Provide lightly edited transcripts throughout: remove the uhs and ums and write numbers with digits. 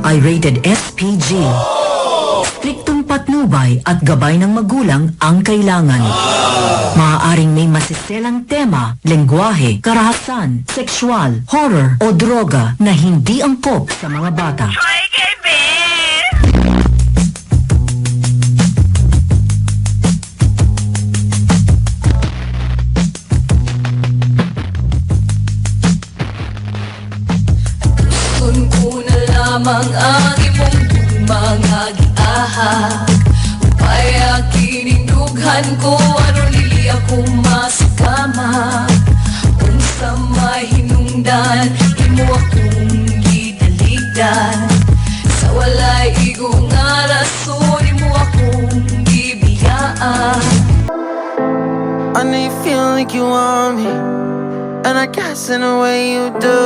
ay rated SPG. Striktong patnubay at gabay ng magulang ang kailangan. Maaaring may masiselang tema, lengguwahe, karahasan, sexual, horror o droga na hindi angkop sa mga bata. Gusto ko na lamang ang imong mga giahak. Upaya kinindughan ko aron dili ako masakama. Unsa may hinungdan imo akong gitaligdan. Sa walay igo nga rason imo akong gibiyaan. I know you feel like you want me, and I guess in a way you do.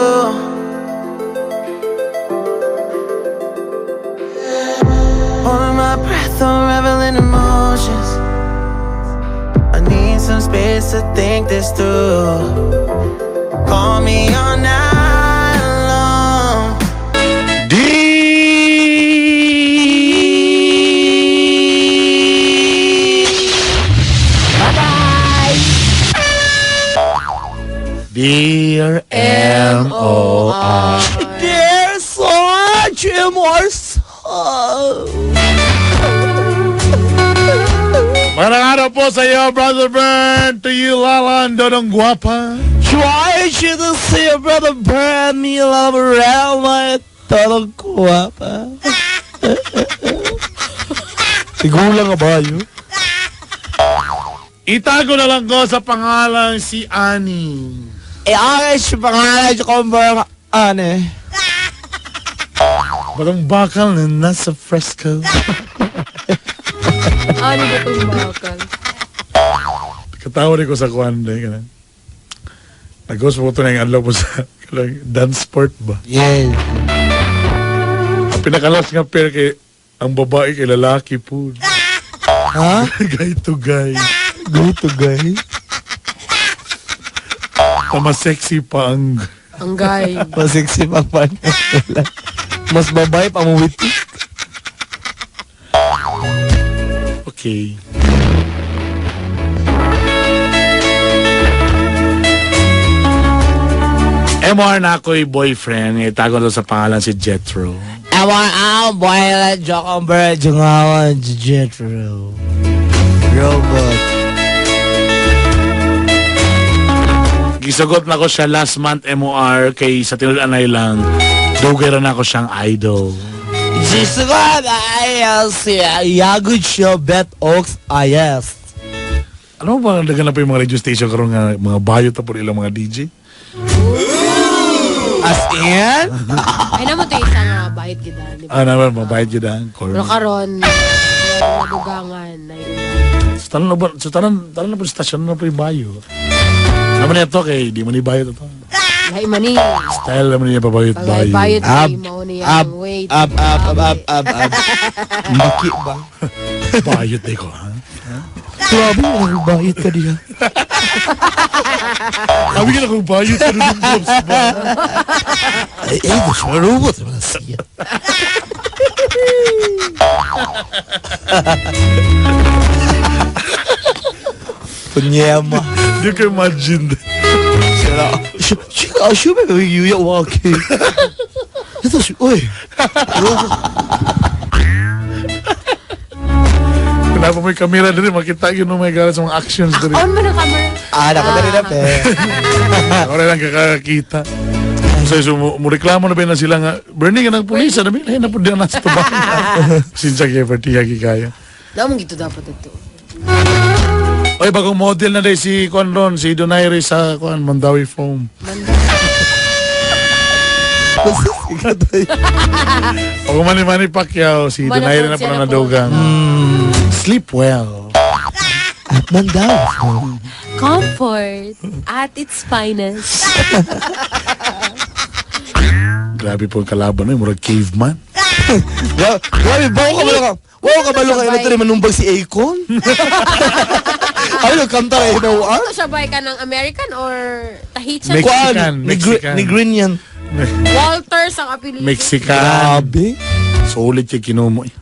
Holding my breath, unraveling emotions. I need some space to think this through. Call me all night long. Dear M.O.R. Dear Sarge, M.R. Magandang araw po sa iyo, Brother Bern. To you, Lalan, Dodong Guapa. Try to see your brother burn me love around my tolong guwapa. Tigulang nga ba yun? Itago na lang ko sa pangalang si Annie. Eh, ang siya pangalan siya kung ba ane. Bagong bakal na nasa fresco. Ano ba itong bakal? Katawa rin ko sa kuwan din. Ganun. Nag-host po ito na yung adlaw po sa kanang dance sport ba? Yes. Ang pinakalas nga pair kay ang babae kay lalaki po. Ha? Guy to guy. Go to guy. Tama sexy pa ang Ang guy. Masiksi pang pan. Mas babae pa mo wit. Okay. MR na ako'y boyfriend. Itago na sa pangalan si Jetro. Ewan ang boy la Jokong Bird Jungawan Jetro. Robot. Gisugot na ko siya last month MOR kay sa tinud-anay lang. Dugay ra na ako siyang idol. Jisugan ay si Yagucho Bet Oaks Ayes. Ano ba ang dagan na po yung mga radio station karon nga mga bayo ta po ilang mga DJ? As in? Ay naman ito isa nga bahit gid di ba? Ah, naman mabayad yun ang Pero corny. karon nadugangan na yun. Sa tanan na ba, sa tanan, tanan na po stasyon na po yung bayo. Naman ito kay di man ni bayo to. Lahi man ni. Style naman niya pabayot Pag bayo. bayot Ab, kay mao niya ab, ang wait. Ab, ab, ab, ab, ab, ab. Maki ba? Bayot di ko ha. Grabe, nagbayot ka diya. Sabi ka na kung bayot ka ng jobs ba? Ay, ay, gusto na robot naman siya. Punyema. Di ko imagine. Siya, siya, may yuya waki. Ito siya, uy. Robot. Wala pa may kamera diri makita yun oh my God sa mga actions diri. On mo na camera. Ah, nakadali na, pe. Wala lang kakakita. So, so mo reklamo na ba na sila nga, Bernie ka ng pulis, ano ba? Ay, na po diyan nasa tubang. Sinsa kay Fertia kaya. Damo gito dapat ito. Oy, bagong model na dahil si Kwan Ron, si Donaire sa Kwan, Mandawi Foam. Basta sikat ay. O kung Manny Manny Pacquiao, si Mana Donaire po na po siya na na po. nadugang. Sleep well. At mandaw. Comfort at its finest. Grabe po ang kalaban, no? Murag caveman. Grabe, bawo ka ba ka? Wow ka ba ka? Ito rin manumbag si Akon? Ay, nagkanta kayo na Ito siya ba ka ng American or Tahitian? Mexican, Kuan, Mexican. ni Green yan. Walters ang apelido. Mexican. Grabe. Sulit kay kinumo. Eh.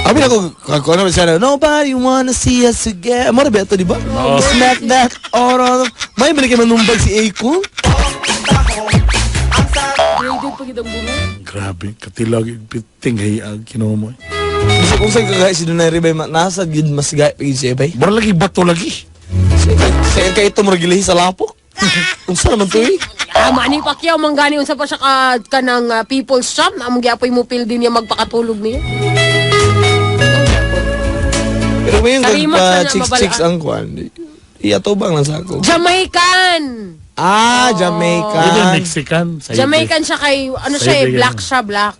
Abi na ko, ako naman siya na, nobody wanna see us again. Mara ba ito, di ba? Oo. Smack that all on. May balik kayo manumbag si Akon. Graded pag itong buho. Grabe. Katilag, piting hayag kinumo. Eh. Bisag kung saan kagaya si Dunay Ribay, nasa yun mas gaya pag siya bay. Mura lagi bato lagi. Sa kay ito mura gilahi sa lapok. Unsa naman to eh? Ah, Manny Pacquiao, manggani unsa pa siya ka, kanang people's champ. Among giapoy mo pil din niya magpakatulog niya. Pero may yung Sarima pa sa na, chicks chicks ang kwan. Iya to bang nasa ako? Jamaican! Ah, Ito Jamaican. Mexican. Sa'yo, Jamaican siya kay, ano siya eh, Sa'yo, black siya, black.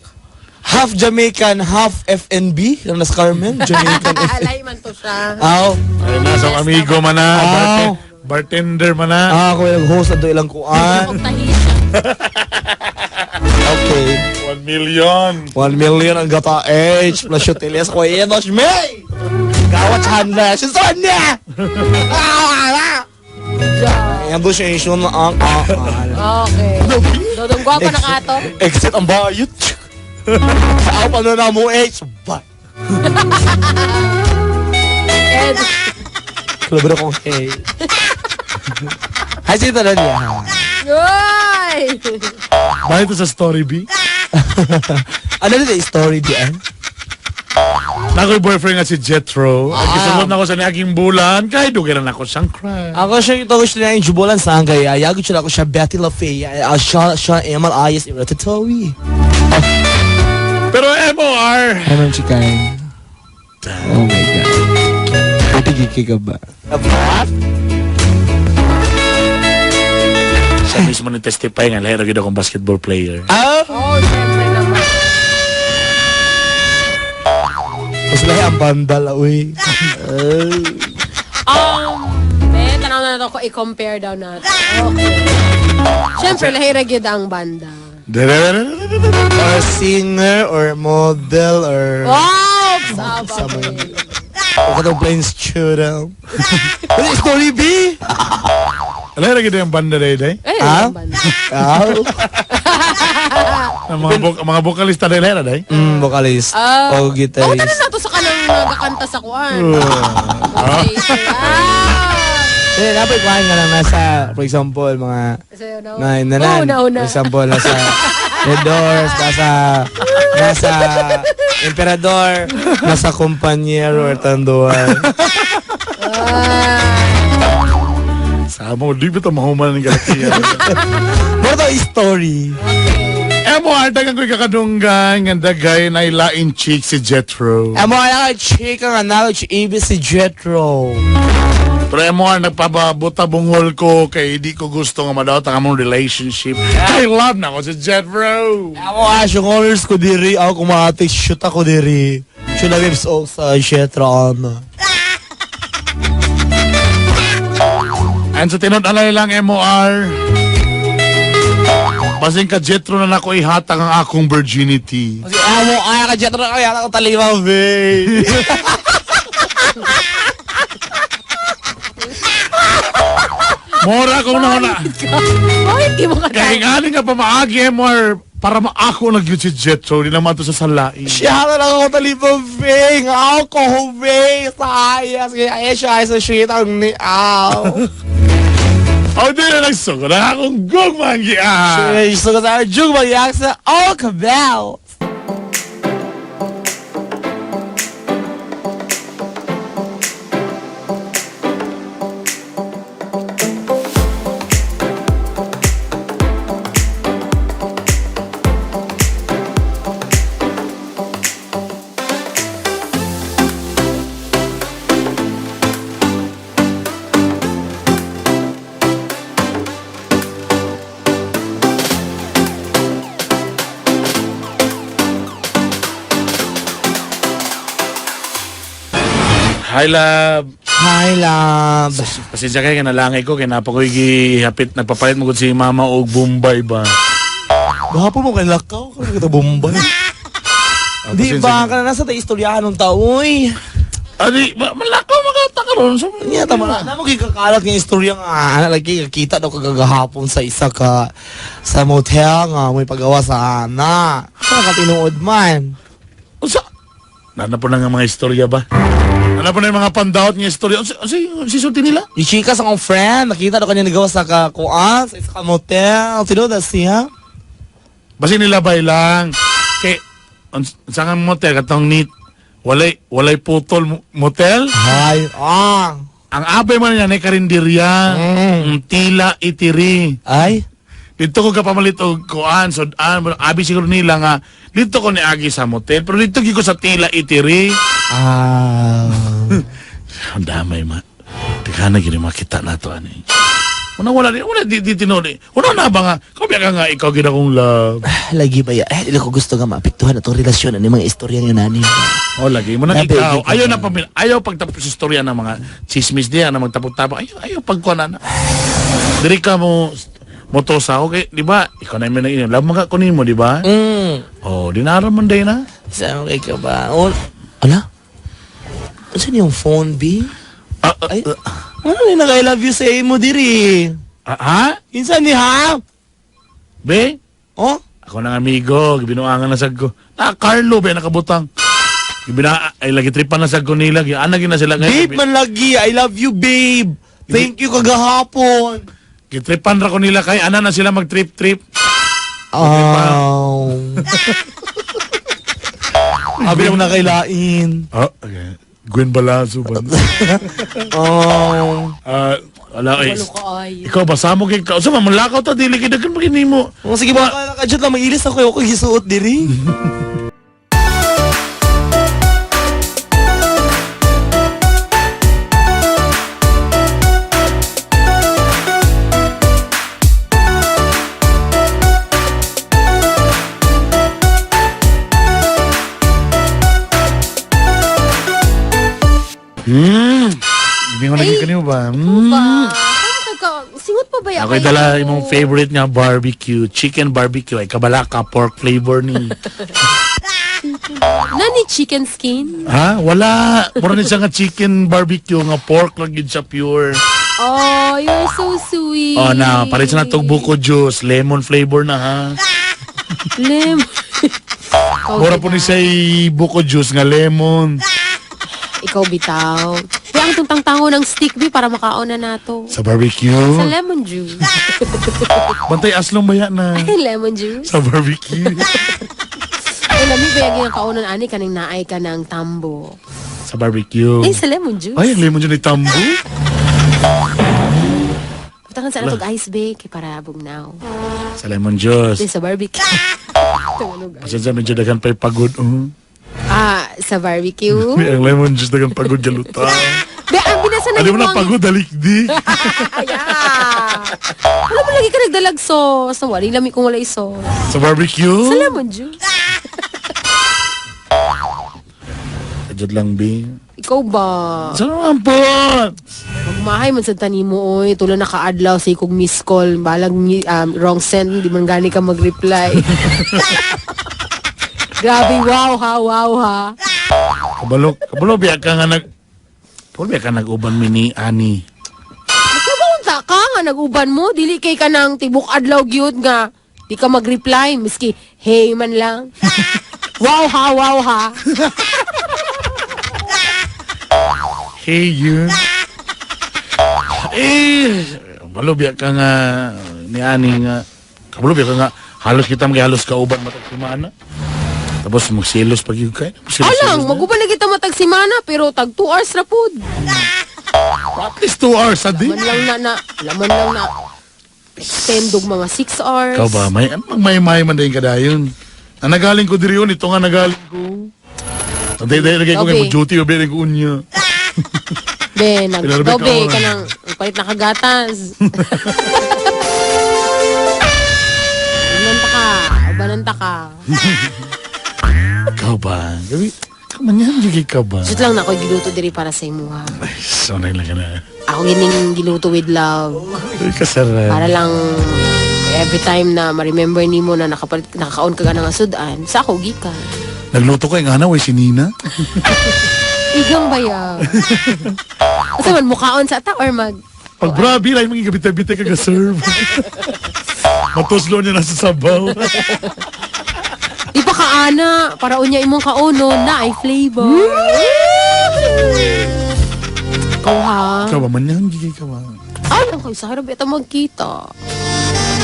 Half Jamaican, half FNB. Yung nas Carmen, Jamaican FNB. Alay man to siya. Aw. Ay, nasa amigo man na. Aw. Bartender man na. Ah, ako yung host na ilang kuan. Og tahi siya. Okay. 1 million. 1 million ang gata H plus utilities ko Edos May! Gawat handa si Sonia! Ayan doon siya yung na ang Okay. Dodong gwapo na ka to. Exit ang bayot. Sa pa na mo H. Bye. Ed, Kalabro kong hey. Hi, sito na niya. Uy! Bakit ito sa story B? Ano na yung story diyan? Nako'y boyfriend nga si Jetro. Ang kisabot na ko sa niaging bulan. Kahit dugay na ako siyang cry. Ako siya ito gusto niya yung jubolan sa angkay. Ayago siya ako siya Betty LaFay. Siya siya Emal Ayes Ratatouille. Pero MOR. Hi, Ma'am Chikay. Oh my God. Patigiki ka ba? What? Siya mismo ni testify nga. Lahir agad akong basketball player. Ah? Oh, syempre naman. Mas lahi ang bandal, uy. Tanaw na nato ko i-compare daw natin. Okay. Syempre, lahira gyud ang banda. Or singer, or model, or... Wow! Saba. O katong plain student. Ano yung story, B? Lahir agad yung banda day day. Eh, Ah? ang banda. Ah? Ang mga, mga vocalista day lahir day. Vocalist. Ah. o Oh, guitarist. tanan na to sa kanang nagakanta sa kuan. Okay. Ah! Eh, dapat kuhaan ka lang nasa, for example, mga Sa'yo na. na na Oh, nauna. For example, nasa The Doors, nasa Emperador, nasa Compañero or Tanduay. Ah. Sa mo, di ba ito mahuman ng galaxiya? Pero to story. MOR, dagang ko'y kakadunggan. Ang dagay na ilain chick si Jetro. Amo ala ka chika nga knowledge ibig si Jetro. Pero MOR, nagpababuta bungol ko kay di ko gusto nga madawat ang among relationship. I love na ko si Jetro. Amo ash yung honors ko diri ako kumatik shoot ako diri. Shoot na waves o sa Jetro ano. And sa tinod-alay lang, MOR, basing ka Jetro na nako ihatag ang akong virginity. Kasi amo ay ka Jetro kaya ako talima be. Mora kong nauna. Bakit di mo ka Kaya nga nga pamaagi, MOR, para maako na gyud si Jetro, di naman to sa salain. Siya na lang ako talima be. Nga ako be. Sa ayas kaya ay siya ay sa shit ang ni aw. O di na nagsugod ang akong gugmang giah. Gusto ko sa jug magyak sa all kabel. Hi, love. Hi, love. Pasensya kayo, kanalangay ko, kaya napakoy gihapit, nagpapalit mo gud si mama og Bombay ba. Gahapon mo kay lakaw, kung kita Bombay. Di pasensya ba, ka. ka na nasa tayo istoryahan ng tao, uy. Ani, malakaw mga taka. Karon so Nya tama na. Namo kay kakalat nga istorya nga ana lagi kakita daw kagagahapon sa isa ka sa motel nga may pagawa sa ana. Sa katinuod man. Unsa? Nana po na nga mga istorya ba? Nana po na yung mga pandawat nga istorya. Unsa unsa unsa sulti nila? Ichika sa akong friend, nakita daw kanya nagawa sa kakuan, sa isa ka motel. Tinuod na siya. Basi nilabay lang. Kay unsa nga motel katong ni walay walay putol motel? Hay, ah. Ang abay man niya ni karinderya. Tila itiri. Ay, Dito ko kapamalit og kuan sudan abi siguro nila nga dito ko niagi sa motel pero dito gyud ko sa tila itiri. ah. Ang damay ma. Teka na gini makita na to ani. Una wala di wala di di tinuod. Una na ba nga kabya ka nga ikaw gid akong love. Lagi ba ya? Eh, dili ko gusto nga maapektuhan atong relasyon ani mga istorya nga nani. Oh lagi mo na Labi, ikaw. gyud ka Ayaw ba? na pamil ayaw pagtapos sa istorya ng mga chismis diya na magtapok-tapok. Ayaw ayaw pagkuan na. Diri ka mo motosa okay, di ba? Ikaw na yung love mga kunin mo, di ba? Oh, dinara man day na. Sa okay ka ba? Oh, ala? Saan yung phone, B? Ah, ah, Ay, ano ni nag I love you sa imo diri? ah, ha? Kinsa ni ha? Be? Oh? Ako ng amigo, gibinuangan na sad ko. Na Carlo be nakabutang. Gibina ay lagi tripan na sad ko nila, giana gid na sila Babe ngayon. man lagi, I love you babe. Thank you kagahapon. Gitripan ra ko nila kay ana na sila mag-trip-trip. Oh. Abi mo na kailain. Ah, okay. Gwen Balazo ba? Oh. Ah, wala ay. Walo ka ay. Ikaw ba samo kay ka? Usa man mulakaw ta dili kay daghan pa nimo. Oh, sige ba, kadyot lang, mag-ilis ako. Ako gisuot diri. Hindi ko lagi Ay, kanimo ba? Ba? Singot pa ba ya? Ako'y dala imong favorite nga barbecue, chicken barbecue ay kabalaka pork flavor ni. Nani chicken skin? Ha? Wala. Mura ni siya nga chicken barbecue nga pork lang yun siya pure. Oh, you're so sweet. Oh na, palit sa natog buko juice, lemon flavor na ha. Lemon. Mura po ni siya buko juice nga lemon. Ikaw bitaw. Di ang tungtang-tango ng stick bi para makaon na nato. Sa barbecue. Sa lemon juice. Bantay aslong baya na. Lemon juice. Sa barbecue. Ay, lami ba yung kaonon ani kaning naay ka ng tambo. Sa barbecue. Eh, sa lemon juice. Ay, ang lemon dyan ay tambo. Butangan sa natog ice bake para bugnaw. Sa lemon juice. Di sa barbecue. Pasensya, medyo daghan pa'y pagod. Oh. Ah, sa barbecue. May ang lemon juice daghan pagod galuta. Be, ang binasa na Alam mo na yung pagod, dalikdi. Yeah. Wala mo lagi ka nagdalag sauce. Wala lami kung wala sauce. Sa barbecue. Sa lemon juice. Kadyot lang, B. Ikaw ba? Sa naman po? Magmahay man sa tanimo oy, tulo na kaadlaw sa ikog miss call, balag wrong send, di man gani ka mag-reply. Grabe, wow ha, wow ha. Kabalo, kabalo biya ka nga nag... Kabalo biya ka nag-uban mi ni Ani. Magkabaunta ka nga nag-uban mo, dili kay ka nang tibok adlaw gyud nga di ka mag-reply miski hey man lang. Wow ha, wow ha. Hey, you. Eh, kabalo biya ka nga ni Ani nga. Kabalo biya ka nga halos kita mga halos kauban matag simana. Tapos magsilos pag yun kay. Alang, mag-uban na kita matag simana pero tag 2 hours ra pud. At least 2 hours sa di. Laman lang na na, laman lang na extend og mga 6 hours. Ikaw ba, may, may man din kadayon. Ang nagaling ko diri yun, ito nga nagaling ko. Ang day day ko kay mo Gabi. duty o ko unya. Be, Pinarbe ka nagdobe mo. ka ng palit na kagatas. Ubananta ka. Ubananta ka. Ikaw ba? Gabi, kamanyan jud ka ba? Shoot lang na ako giluto diri para sa imuha. Ay, sonay lang ka na. Ako gining giluto with love. Ay, kasarap. Para lang every time na ma-remember nimo na nakapalit, nakakaon ka nga ng asudan, sa ako gikan. Nagluto ko yung ana, way si Nina. Igang ba ya? Asa man mukaon sa ta or mag Pag brabi, lain mga gabitay-bitay ka ga-serve. Matuslo niya na sa sabaw. Di pa kaana para unya imong kaono na ay flavor. Ikaw ha. Ikaw ba man yan? Gigay ka ba? Ay, ang kayo sa harap ito magkita.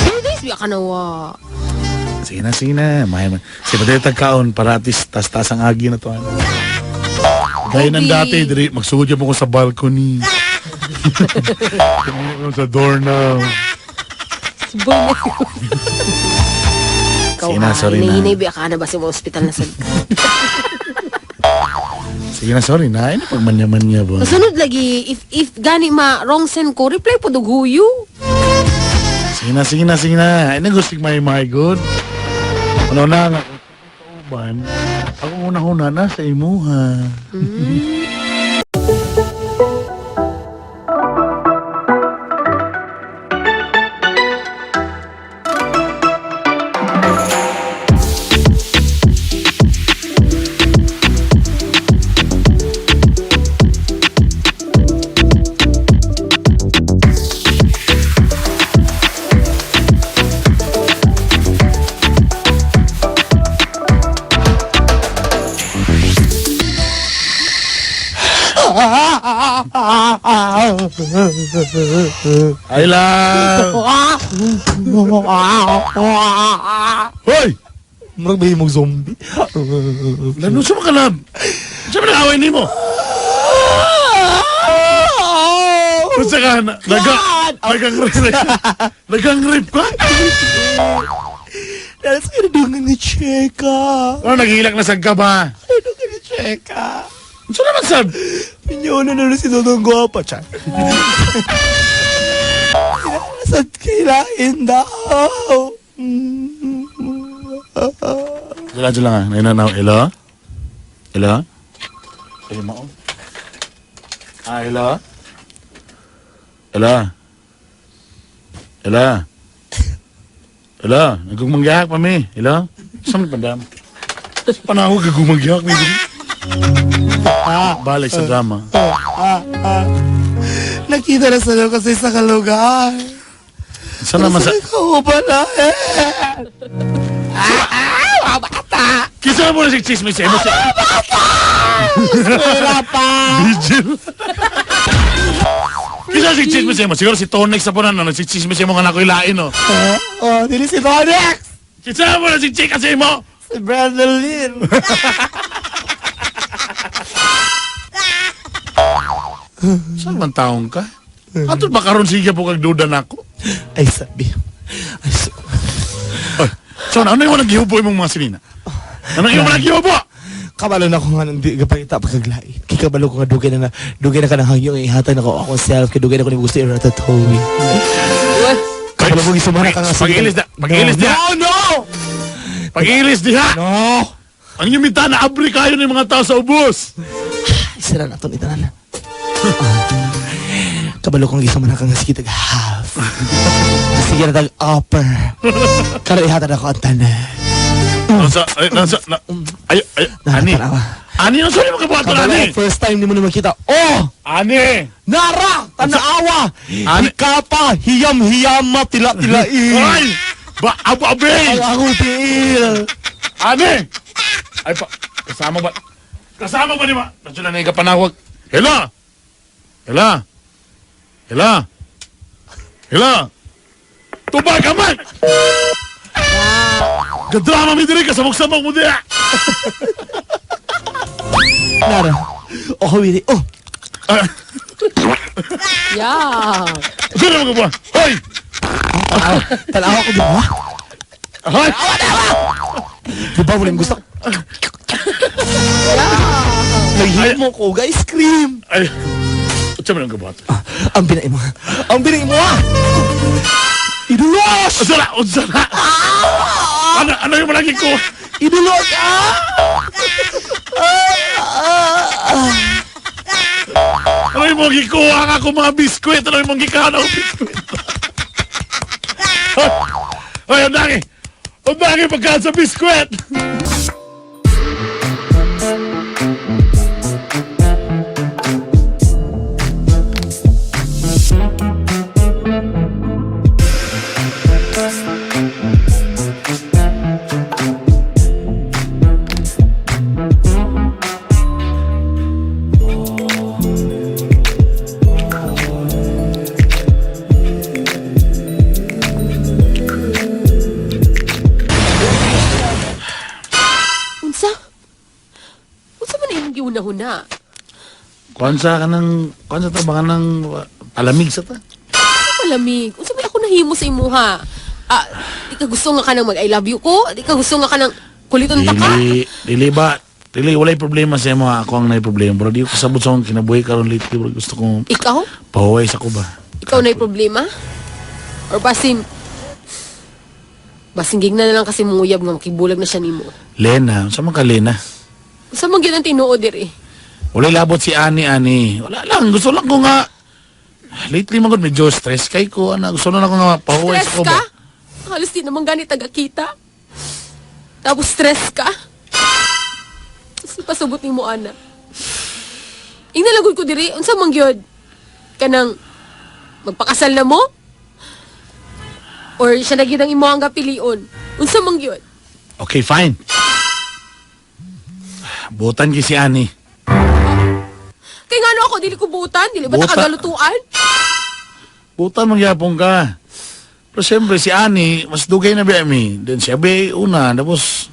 3 days biya ka na wa. Sige na, sige na. Mahay man. Sige, madali tagkaon para at least tas-tas ang agi na to. Ano. Gaya ng Obi. dati, diri, magsugod mo ko sa balcony. Sa door na. Subay na yun. Ikaw Sige na, ha, sorry na. hinahinay biya ka na ba sa mga ospital na sa... Sige na, sorry na. Ay, na pagmanya-manya ba? Kasunod lagi, if gani ma wrong send ko, reply po dug huyo. Sige na, sige na, sige na. Ay, nagustig may my good. Ano na nga, kauban, ako una-una na sa imuha. Ay lang! Hoy! Murag ba mong zombie? Lano sa mga lab? Sa mga away nimo? Unsa ka na? Naga nagang nagang rape ka? Dahil sa kinadungan ni Cheka. Ano naghihilak na sagka ba? Kinadungan ni Cheka. Unsa naman sab? Pinyona na rin si Dodong Guapa, char. Sa kilain daw. Dala dala nga. Nainanaw. Hello? Hello? Ay mao. Ah, hello? Hello? Hello? Hello? Nagugmanggihak pa mi. Hello? Saan pandam? Panahon gagumagihak mi. Balik sa drama. Nakita na sa kasi sa kalugar. Saan naman sa... Kauban na eh. Kisa mo na si chismis eh. Mo si... Wala pa. Vigil. Kisa si chismis eh mo. Siguro si Tonex sa punan. Ano, si chismis eh mo nga nako'y lain, no? Oh, dili si Tonex. Kisa mo na si chika sa imo. Si Brandon Lin. Saan man taong ka? Ato ba karon sige po kag duda nako? Ay, sabi. Ay, so, Ay, so ano yung walang gihubo imong mga sinina? Ano yung walang gihubo? Kabalo na ko nga nang di kapakita pagkaglait. Kay kabalo ko nga dugay na ka ng hangyo nga ihatag na ko akong self kay dugay na ko ni gusto i-ratatouille. Kabalo ko gisumara ka nga Pag-ilis na, pag-ilis na. No, no! Pag-ilis diha. No! Ang inyong bintana abri kayo ng mga tao sa ubos. Sira na to ni tanan. Kabalo kong gisumara ka nga sige tag half. Sige na tag upper. Karon ihatag na ko ang tanan. Nasa ay nasa na, ay ay ani. Tanawa. Ani ang sorry makabuhat Kabalo ani. ko first time ni mo na makita. Oh! Ani. Nara! Tanaawa! Ani- Hikapa! Hiyam-hiyama! Tila-tilain! Ay! Ba abu abe. Ang ako tiil! Ani. Ay pa kasama ba? Kasama ba ni ma? Radyo na na kapanawag. Hello. Hello. Hello. Hello. Tubag ka man! Gadrama mi diri ka samok-samok mo diha. Nara! Oh, wili. Oh! Ah, Yeah. Sino mo ba? Hoy! Tanawa ko di ba? Hoy! Di ba wala yung gusto? Naghihit mo ko, ice cream! Ay. Unsa man ang gabuhat? Ah, ang binay mo. Ang binay mo ah! Idulos! Unsa na? Unsa na? Ano ano yung malagi ko? Idulos! Ah! Ano yung mga gikuha ka ako mga biskwit? Ano yung mga gikaon ako biskwit? Hoy, ang dami! Ang dami pagkaan sa biskwit! Imong gihuna-huna. Kuan sa kanang kuan sa ta ba kanang palamig sa ta. Malamig. Unsa may ako nahimo sa imuha? Ah, di ka gusto nga kanang mag I love you ko? Di ka gusto nga kanang kuliton ta ka? Dili dili ba dili walay problema sa imo, ako ang nay problema bro. Di ko kasabot sa akong kinabuhi karon lately bro. Gusto kong Ikaw? pahuway sa ko ba. Ikaw na problema? Or basin basin gigna na lang kasi muyab nga makibulag na siya nimo. Lena, unsa man ka Lena? Unsa man gyud ang tinuod diri? Walay labot si Ani ani. Wala lang, gusto lang ko nga lately man gud medyo stress kay ko ana gusto na lang ko nga pahuway Stress sa ko ka? ba. Halos di naman ganit taga-kita. Tapos stress ka? Tapos pasubot ni mo, ana. Inalagod ko diri, unsa man gyud? Kanang magpakasal na mo? Or siya na gyud ang imo ang gapilion? Unsa man gyud? Okay, fine. Butan kay si Ani. Kay ngano ako dili ko buutan, dili ba ta Buta. kagalutuan? Butan magyapon ka. Pero siyempre, si Ani, mas dugay na biya mi. Then siya biya una, tapos,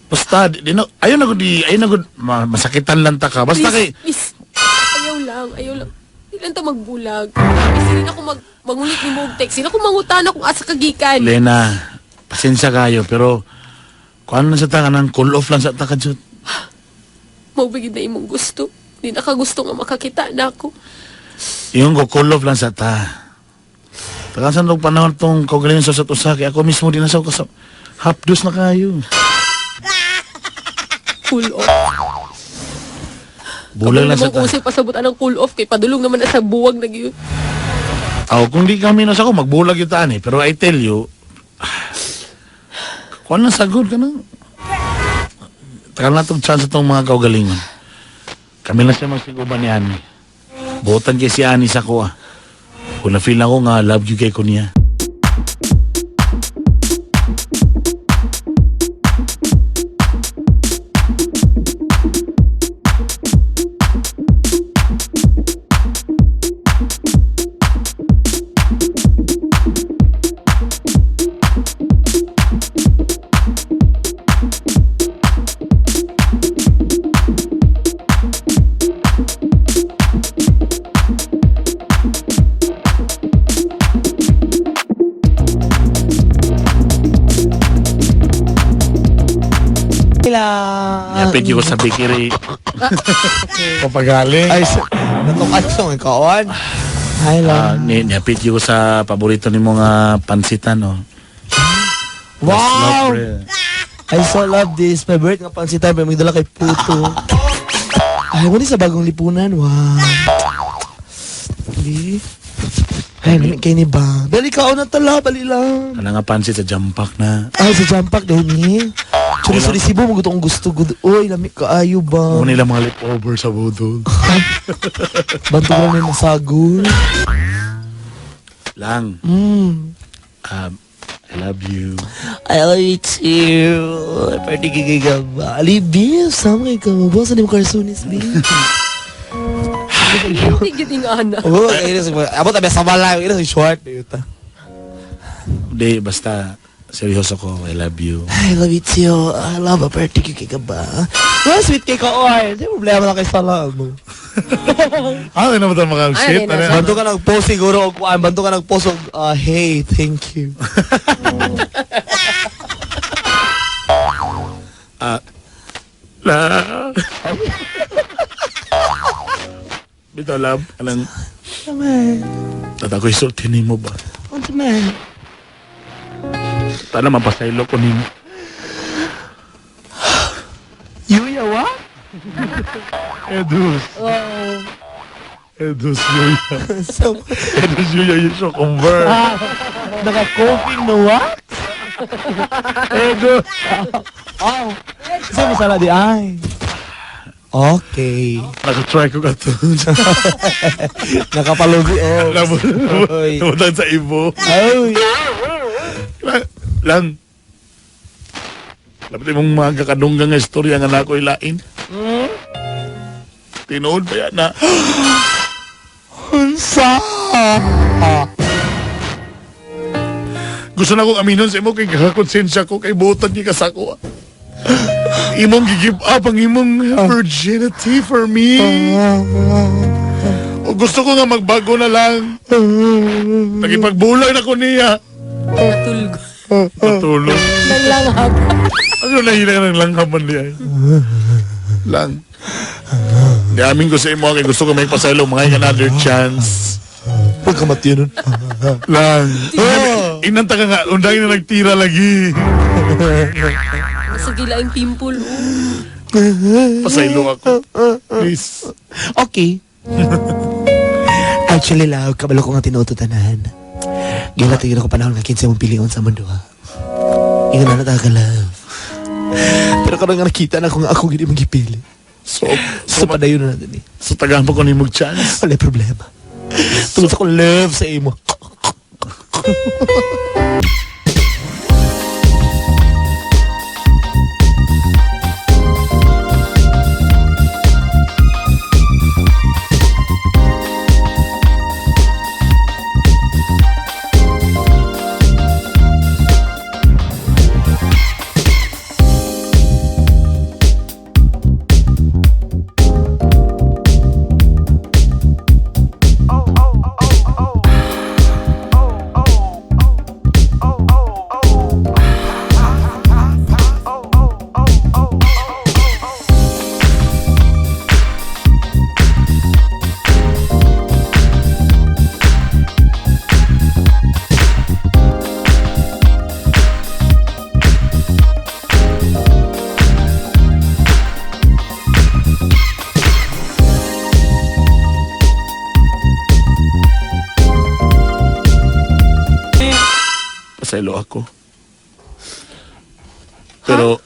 basta, di na, ayun na di, ayun na masakitan lang ta ka. Basta kay, Please, please. Ayaw lang, ayaw lang. Di lang ta magbulag. Kasi rin ako mangulit ni mo og text. Sino ko mangutana kung asa kagikan. Lena, pasensya kayo, pero, kuan lang sa ta, kanang cool off lang sa ta ka, Jud. Maubigid na imong gusto. Di na ka gusto nga makakita na ako. Yung ko, cool off lang sa ta. Takan sa nung panahon tong kaugalingon sa usa, kaya ako mismo din nasa kasap. Half dose na kayo. Cool off. Bulag lang sa ta. Usay pasabot anang cool off kay padulong naman na sa buwag na gyud. Aw, kung di kami nasa ko, magbulag yung taan eh. Pero I tell you, kuan lang sagod ka na. Takal na itong chance itong mga kaugalingon. Kami lang siya magsiguban ni Ani. Buotan kay si Ani sa ko ah. Kung na-feel ako nga, love you kay ko niya. Yapit ko sa bikiri. Papagaling. Ay, natukan song ikawan. Hi Ah, lang. niyapit ko sa paborito ni mga pansitan, oh. Wow! Love, I so love this. Favorite nga pansitan, pero magdala kay puto. Ay, wala sa bagong lipunan. Wow. Hindi. Ay, lamig kayo ni ba? Dali ka, na tala, bali lang. Kana nga pansit sa jampak na. Ay, sa jampak dahil ni. Suri suri Cebu, mo kong gusto. Good. Uy, lamig kaayo ba? Mo nila mga leftover sa budol. Banto ko lang may masagol. Lang. I love you. I love you too. Pwede ka ba? Ali, sama ka ba? Boss, ano yung karsunis, B? Hindi gyud ing ana. Oo, abot tabi sa balay. Ito short. Ito. Hindi, basta seryoso ko. I love you. I love you too. I love a party ka ba? Well, sweet cake ka, oy. Hindi problema lang kay sala mo. Ah, ano ba mga Ay, shit? ano, Ano? Banto ka nag-post siguro og kuan, banto ka nag-post og hey, thank you. La. Bitaw, love. Anong, Naman. tata ko isulti nimo ba? Unsa man? Tala mapasaylo ko nimo. Yuya wa? Edus. Oh. Edus yuya. So, Edus yuya you so convert. naka-coffee no wa? Edus. Oh. Sa masala di ay. Okay. Naka-try ko ka to. Nakapalugi oh. Oy. Nabutan sa ibo. Ay. Lang. Dapat imong mga kakadunggang nga istorya nga nako ilain. Tinuod ba yan na? Unsa? Gusto na akong aminon sa imo kay kakakonsensya ko kay buotan ni ka sa ako. Imong gi-give up ang imong virginity for me. O gusto ko nga magbago na lang. Nagipagbulag na ko niya. Natulog. Natulog. Nanglanghap. Ano nahila ka ng langhap man niya? Lang. Di amin ko sa imo kay gusto ko may pasaylo mga another chance. Pagkamati nun. Lang. Inanta ka nga, unday na nagtira lagi. Nasa gila ang pimple. Oh. Pasaylo ako. Please. Okay. Actually, love, kabalo ko nga tinuod tanan. Gila tingin ako panahon nga kinsa mong pilion sa mundo, ha. Ingon na na ka, love. Pero karon nga nakita na ko nga ako gid imong gipili. So, So, padayon na natin eh. so tagahan pa ko ni mong chance. Wala problema. Tungod sa akong love sa imo. Pasaylo ako. Pero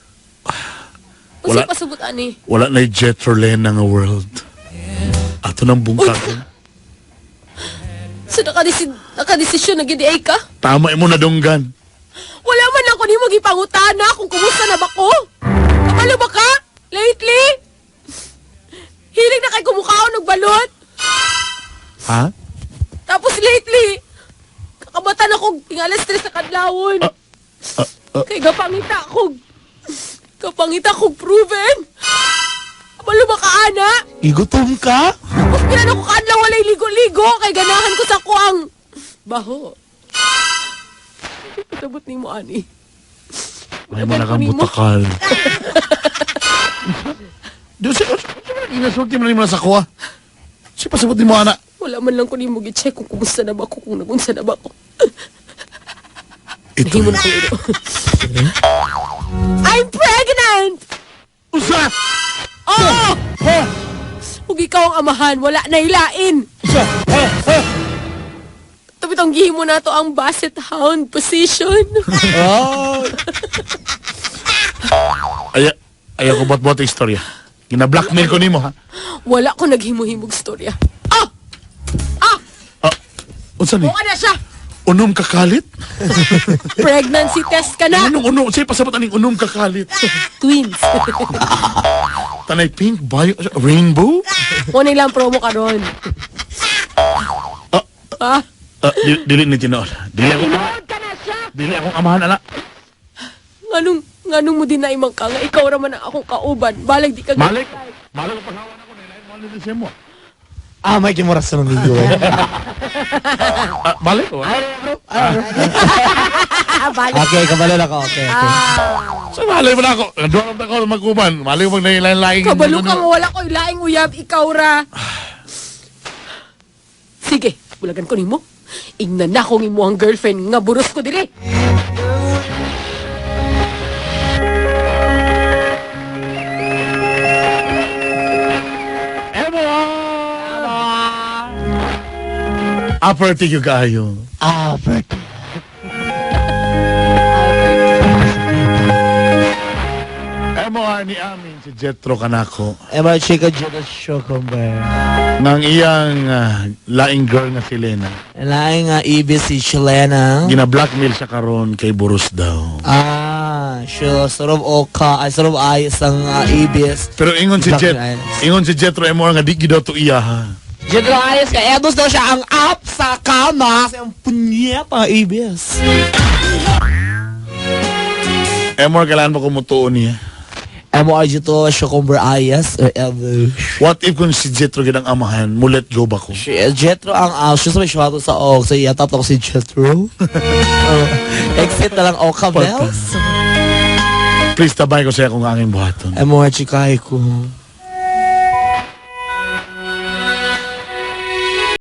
Wala. Wala. Pasubot ani. Wala na jet for Lena nga world. Ato nang bungkagon. So nakadesisyon na gid ay ka? Tama imo nadunggan. Wala man ako nimo gipangutana kung kumusta na ba ko. Kabalo ba ka? Lately? Hilig na kay kumukaon og balot. Ha? Tapos lately, kakabatan ako tingala stress sa kadlawon. Kay gapangita kog proven. Kabalo ba ka, ana? Igutom ka? Tapos pila na ko kaadlaw walay ligo-ligo kay ganahan ko sa kuang baho. Patabot nimo ani. May mo na kang butakal. Diyos, inasulti mo na nimo na sa kuha. Si pasabot nimo ana. Wala man lang ko nimo gi-check kung kumusta na ba ako, kung nagunsa na ba ako. Ito. Nahimo na ko ito. I'm pregnant! Usa! Oo! Ug ikaw ang amahan, wala na ilain. Ito bitong gihimo na to ang basset hound position. Oh. Ay, ayaw ko buat-buat ang istorya. Gina-blackmail ko nimo ha. Wala ko naghimo-himog storya. Ah! Ah! Ah, unsa ni? Buka na siya! Unom kakalit? Pregnancy test ka na! Anong unom? Sige, pasabot aning unom kakalit. Twins. Tanay pink, bio, rainbow? Muna lang promo karon. Ah, Ah? ah, dili ni tinuod. Dili ako. Dili akong amahan ana. Nganong, nganong mo din na imang ka nga ikaw raman ang akong kauban. Balag di ka Malik. Malik ko paghawan ako nila mo ni mo. Ah, may kimuras na amigo eh. Ah, balik ko. Ah. Ah, balag. Okay, kabalo na ako. Okay. So malay mo na ako. Nagduha na ako magkuban. Malay ko pag nailain-lain. Kabalo ka mo, wala ko'y laing uyab, ikaw ra. Sige, bulagan ko nimo. Ingnan na akong imuhang girlfriend nga buros ko dili. Upper tigyo kaayo. Ah, Bert. MOR ni amin si Jetro Kanako. Emma Chica Jada Shokomber. Nang iyang laing girl nga si Lena. Laing nga ibis si Chilena. Gina-blackmail siya karon kay Boros daw. Ah, siya sort of oka, ay sort of ayos ang ibis. Pero ingon si Jet, Blackmail. ingon si Jetro MOR nga di gid daw to iya ha. Jedro ayos ka, edos daw siya ang up sa kama. Sa ang punyeta ibis. MOR kailangan pa kumutuon niya. MORG to siya kung ayas or ever. What if kung si Jetro ginang amahan, mo let go ba ko? Si Jetro ang siya sa may siya sa og sa iya tapos ako si Jetro. Oh, exit na lang o ka bells. Please tabay ko sa akong angin buhaton. MORG kay ko.